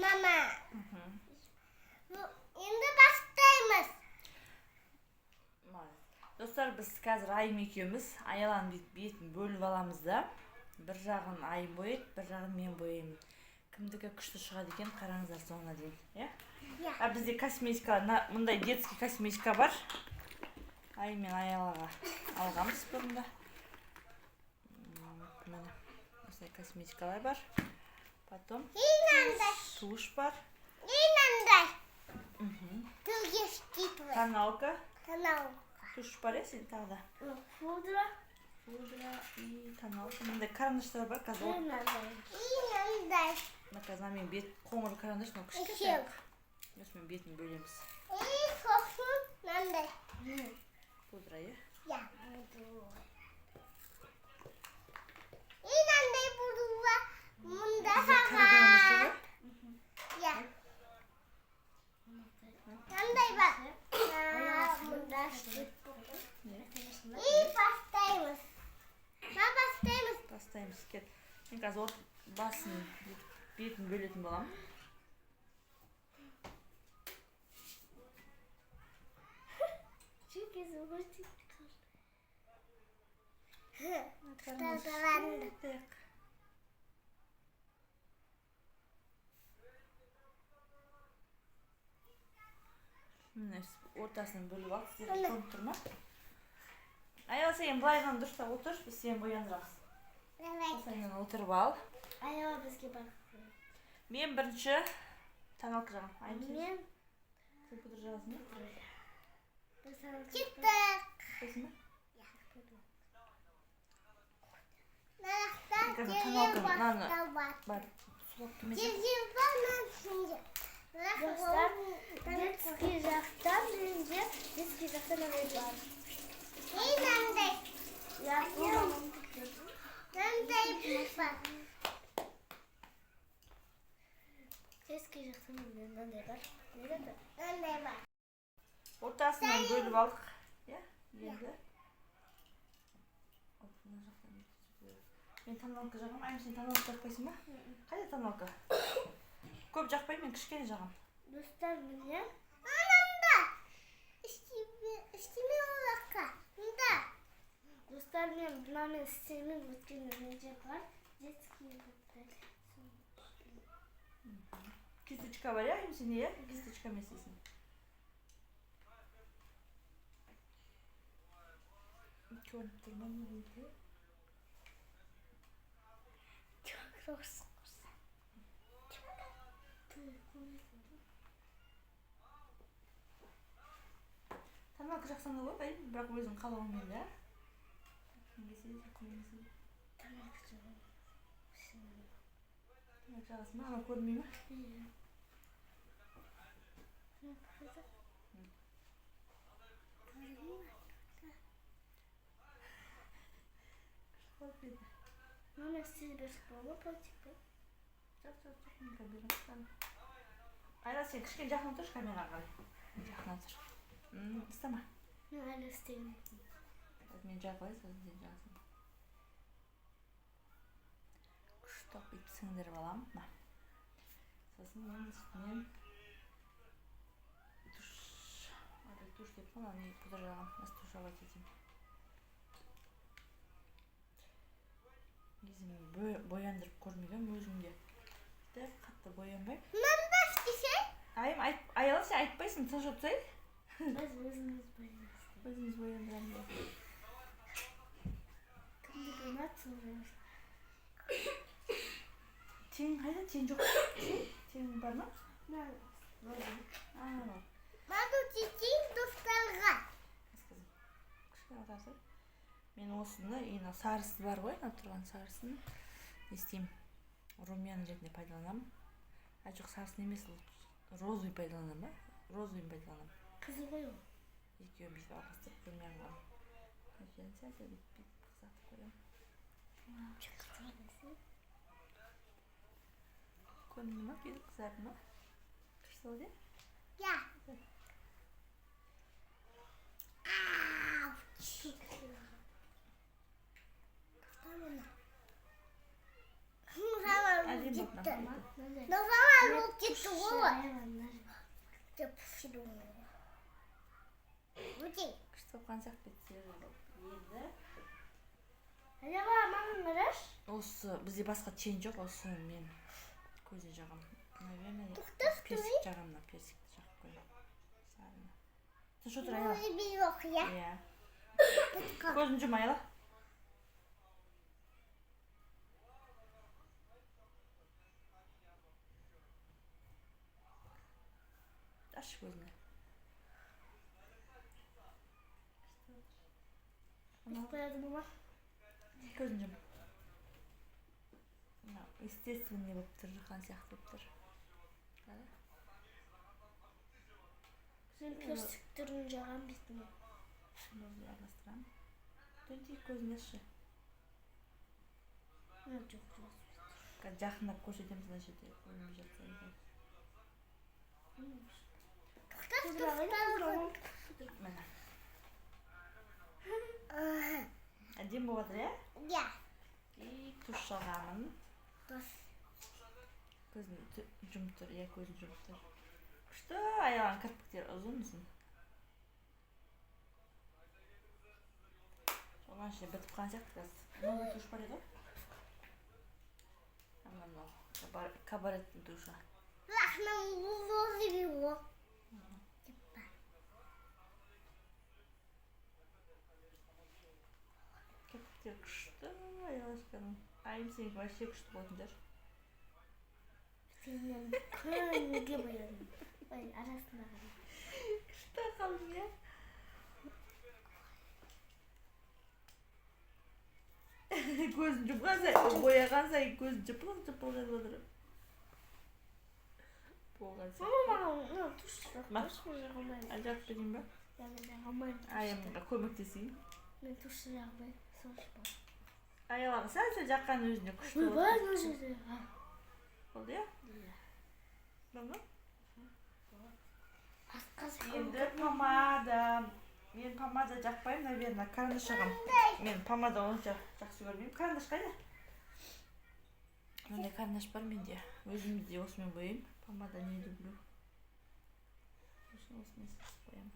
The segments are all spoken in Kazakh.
Мама. Енді бастаймыз. Молодец. Достар, біз қазір Айым екеуміз Аяланың бетін бөліп аламыз да, бір жағын Айым бояйды, бір жағын мен бояймын. Кімдікі күшті шығады екен, қараңыздар соңына дейін, иә? Иә. А бізде косметика, мындай детский косметика бар. Айым мен Аялаға алғанбыз бұрында. Міне, осындай косметикалар бар. Потом Мынандай. тушь бар. Мынандай. Түрге істейді. Тоналка. Канал. Тушь бар, иә, сен тағы да. Пудра. Пудра и тоналка. Мындай карандаштар бар қазір. Мынандай. Мынандай. Мына қазір мына бет қоңыр карандаш, мынау кішкентай. Үшеу. Осымен бетін бөлеміз. И сосын мынандай. Пудра, иә? Иә. И мынандай пудра. Мұнда Бізде қара карандаштар сағат. бар. Иә. Мынандай бар. Мұнда. И бастаймыз. Ма, бастаймыз. Бастаймыз, кел. Мен қазір от басын бүйтіп бетін бөлетін боламын. Çünkü zıvırcık. Карандаш Тазаланды. кішкентай. Міне, ортасын бөліп алдық. Сіздерге Міне. көрініп тұр ма? Аяла, сен былайынан дұрыстап отыршы, біз сені бояндырамыз. Давай. Осылайынан отырып ал. Аяла бізге бар. Мен бірінші тоналка жағамын. Айым, сен Мен сен пудра жағасың ба? Кеттік. Қойсың ба? Нарақта Қазір терең тоналка мынаны басталады. бар. Сулап келмесе. Терең бар мынаның ішінде. Бірақ Достар, ол- детский жақтан менде детский жақтан мынандай бар. И мынандай. Я Мынандай бар. Детский жақтан менде мынандай бар. Не это? Мынандай бар. Ортасынан бөліп алдық. Иә? Енді. Оп, мына жақтан бүйтіп. Мен тоналка жағамын. Айым, сен тоналка жақпайсың ба? Қайда тоналка? Көп жақпаймын, мен кішкене жағамын. Достар, міне. Ананда. Істеме олаққа. Мында. Достар, мен мынамен істемеймін, өйткені менде бар детский жақтан. Кисточка бар, иә, Айым, сенде, иә? Кисточкамен істейсің. Көрініп тұр ма, не дейді? Çok zor. Тоналка жақсаң да болады, Айым, бірақ өзің қалауыңмен да. Жақын келсе де, жақын келсе де. Тамақ жағамын. Тоналка жағасың ба? Анау көрінбей ма? Иә. Болып еді. Мама, істей берсек бола ма, типа? Жоқ, жоқ, жоқ, мен камера. Айла, сен кішкене жақын тұршы камераға қарай. Жақын тұр. Ұстама. Мен әлі істегім. Қазір мен жағып алайын, сосын сен жағасың. Күштеп бүйтіп сіңдіріп аламын. Мына. Сосын мен үстінен тушь, ой, тушь деп қой, ана не пудра жағамын. Растушевать етемін. Негізі мен бояндырып көрмегенмін өзімде. Тіпті қатты боянбаймын. Мында істесе. Айым, Аяла, сен айтпайсың, тыныш отырсай. Біз өзіміз бояймыз. Өзіміз бояндырамыз. Кімдікі ұнады, сол бояймыз. Тең қайда? Тең жоқ па? Тең? Тең бар ма? Мына А, бар. Мынау тетейін достарға. Қызым, кішкене отырсай. Мен осыны, и мына сарысы бар ғой, мына тұрған сарысын не істеймін? Румяна ретінде пайдаланамын. А, жоқ, сарысын емес, розовый пайдаланамын ба? Розовыйын пайдаланамын. Қызыл ғой ол. Екеуін бүйтіп араластырып румян қыламын. Сәл сәл бүйтіп бүйтіп қызартып қоямын. Көрінді ма? Бүйтіп қызарды ма? Күшті болды, иә? Иә. Ауч. Мына. Әдемі Маған болды. кетті. Мынандай. Маған болып кетті. Күшті болып қалған сияқты, бет свежий болып. Енді Аяла, маған қарашы. Осы бізде басқа тень жоқ, осы мен көзіне жағамын. Наверное, Тоқташ. персик жағамын, мына персикті жағып көремін. Сарыны. Тыныш отыр, Аяла. Иә. Көзін жұм, Аяла. Аш көзіңді. Бүйтіп қояды мама. Көзін жұм. Мынау естественный болып тұрған сияқты болып тұр. Қара. Мен персик түрін жағамын бетіме. Шыны араластырамын. Төнтек, көзіңді ашшы. Жоқ, жоқ. Қазір жақындап көрсетеміз, мына жерде көрінбей жатса екен. Міне. Әдемі болып жатыр, иә? И тушь жағамын. Көзін жұмып тұр, иә, көзін жұмып тұр. Күшті, Аяланың кірпіктері ұзын ұзын. Соған ішінде бітіп қалған сияқты қазір. Новый тушь бар еді ғой. Ана мынау кабареттің тушы. Кірпіктері күшті Аялашканың. Айым, сенікі вообще күшті болатын шығар. Мен күнге боядым. Ой, арасында ғана. Күшті қалдың, иә? Көзін жұмған сайын, бояған сайын көзін жыпылық жыпылық етіп отыр. Болған Мама, сияқты. маған мына тушь жоқ. Ма? Тушь мен жаға алмаймын. Әлі жағып берейін ба? Иә, мен жаға алмаймын. Айымға көмектесейін. Мен тушь жаға алмаймын. Сол үшін. Аялаға сәл сәл жаққан өзіне күшті Ойбай, болды. мына жерде. Болды, иә? Иә. Болды ма? Артқа. Енді помада. Мен помада жақпаймын, наверное, карандаш жағамын. Мен помада онша жақсы көрмеймін. Карандаш қайда? Мынандай карандаш бар менде. Өзім де осымен бояймын. Помада не люблю. Сосын осымен сызып қоямын.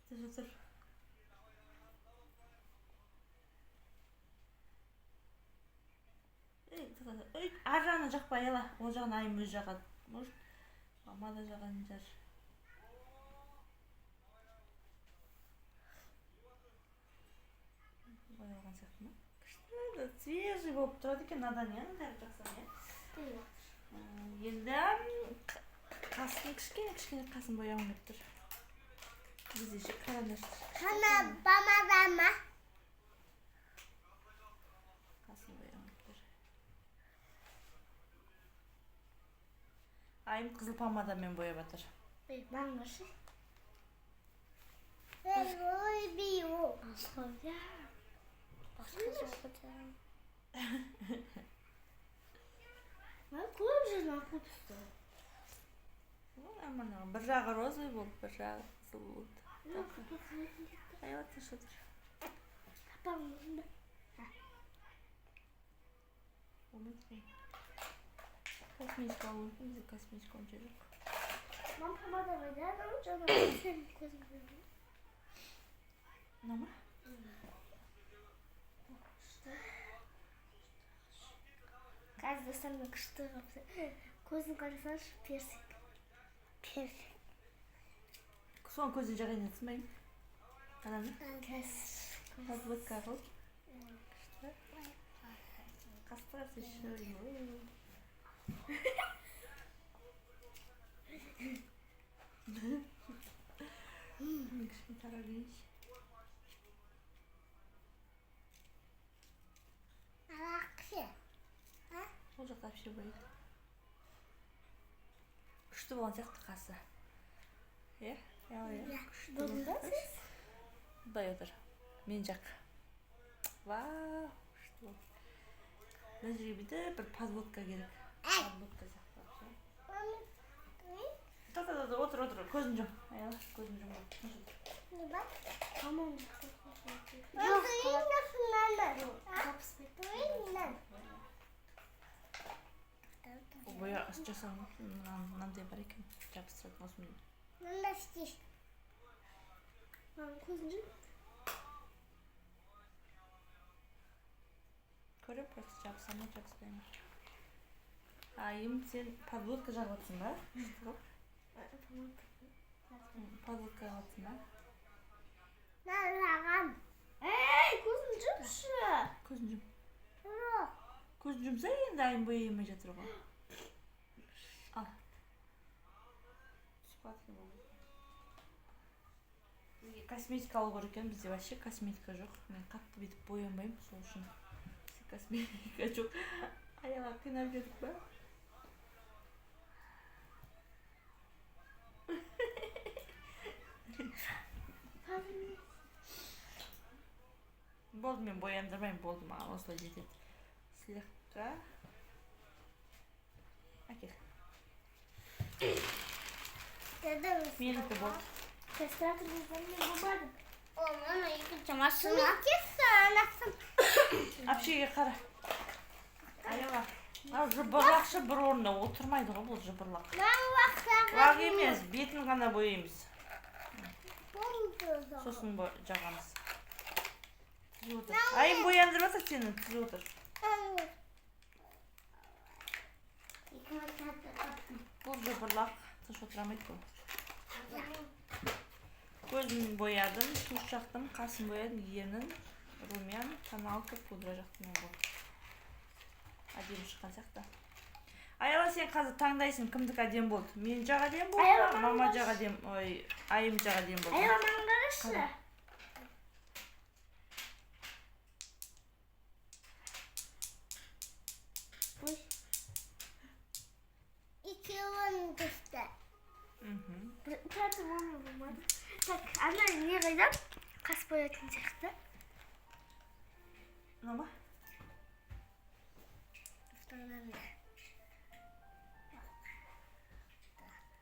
Тұр, тұр. Ей, тоқта, тоқта. Ей, ар жағынан жақпа, Аяла. Ол жағын Айым өзі жағады. Может, помада жағатын шығар. Боялған сияқты ма? Күшті, свежий болып тұрады екен надан, иә, мындай жақсаң, иә? Енді қасын кішкене кішкене қасын бояғым келіп тұр. Бізде ше карандаш. Қана помада ма? Қасын бояғым келіп тұр. Айым қызыл помадамен бояп жатыр. Ей, маған қарашы. Ой, био. Басқа иә. Басқа жаға. Мына көп жерін ақылып түсті. Ну, нормально. Бір жағы розовый болды, бір жағы қызыл болды. Аяла, тыныш отыр. Апам өзім бе? Болмайды ғой. Косметика алу керек, бізде косметика онша жоқ. Мам, помада қайда? Анау жаңа сен көзің көрді. Мына ма? Күшті. Қазір, достар, мен күшті қылып көзін қарасаңшы, персик. Персик. Соны көзіне жағайын жатсың ба, Айым? Ананы? Қазір. Подводка қылып. Күшті. Қасты қарсы еще. Мен кішкене тарап жейінші. Арақшы. Ол жақта вообще бояйды. Күшті болған сияқты қасы. Иә? Иә, иә. Күшті Болдың ба болды. сіз? Былай отыр. Мен жақ. Вау, күшті болды. Мына жерге бүйтіп бір подводка керек. Подводка сияқты вообще. Тоқта, тоқта, отыр, отыр. Көзін жұм. Аяла, көзін жұм. Тыныш отыр. Не бар? По-моему, Жоқ, жабыспайды. Боя жасаған мынандай бар екен, жабыстыратын осымен. Мында істейсің. Мам, көзін жұм. Көріп, просто жабыса ма, жабыспай ма. Айым, сен подводка жағып жатрсың ба? Подводка жағып жатрсың ба? Мен жағам. Ей, көзін жұмшы. Көзін жұм. Жоқ. Көзін жұмса, енді айым бояй алмай жатыр ғой. Ал. Түсіп қалады екен бұл. Бізге косметика алу керек екен, бізде вообще косметика жоқ. Мен қатты бүйтіп боянбаймын, сол үшін бізде косметика жоқ. Аяға қинап жедік па? Болды, мен бояндырмаймын, болды, маған осылай жетеді. Слегка. Әкел. Менікі болды. Мен болмадым. О, мына екінші машина. Әпшеге қара. Аяла. Мынау жыбырлақшы бір орында отырмайды ғой бұл жыбырлақ. Лак емес, бетін ғана бояймыз. Сосын жағамыз. Түзіп отыр. Айым бояндырып жатыр сені, түзіп отыр. Бұл жыбырлақ тыныш отыра алмайды бұл. Көзін боядым, туш жақтым, қасын боядым, ернін, румян, тоналка, пудра жақтым мен болды. Әдемі шыққан сияқты. Аяла, сен қазір таңдайсың, кімдікі әдемі болды? Мен жақ әдемі болды Аяла, ма? Мама жақ әдемі, ой, айым жақ әдемі болды. Аяла, маған қарашы. Қара. Ой, Екеуін түсті. Тұра тұр, мама, болмады. Так, ана не қайда? Қас боятын сияқты. Мынау ма?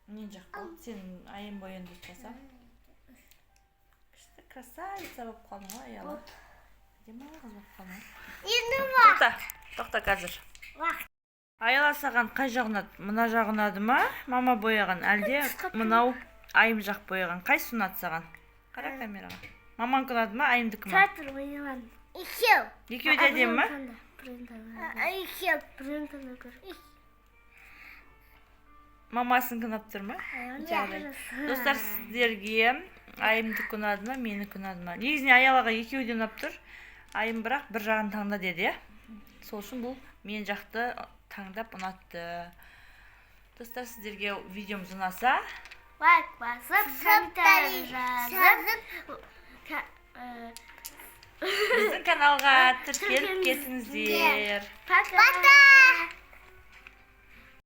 Мен жақ болды. Сен айым бояндырып жаса. Күшті красавица болып қалдың ғой, Аяла. Әдемі қыз болып қалдың ғой. Енді Тоқта, тоқта қазір. уақыт. Аяла, саған қай жақ ұнады? Мына жақ ұнады ма? Мама бояған, әлде мынау айым жақ бояған? Қайсысы ұнады саған? Қара камераға. Маманікі ұнады ма, айымдікі ма? Тұра тұр, боямадым. Екеу. Екеуі де әдемі ма? Біреуін таңда. Екеу. Біреуін таңдау керек. Мамасынікі ұнап тұр ма? Жарайды. Достар, сіздерге айымдікі ұнады ма, менікі ұнады ма? Негізінен Аялаға екеуі де ұнап тұр. Айым бірақ бір жағын таңда деді, иә? Сол үшін бұл мен жақты таңдап ұнатты. Достар, сіздерге видеомыз ұнаса, Лайк басып, комментарий жазып, біздің каналға тіркеліп кетіңіздер. Пока. Пока.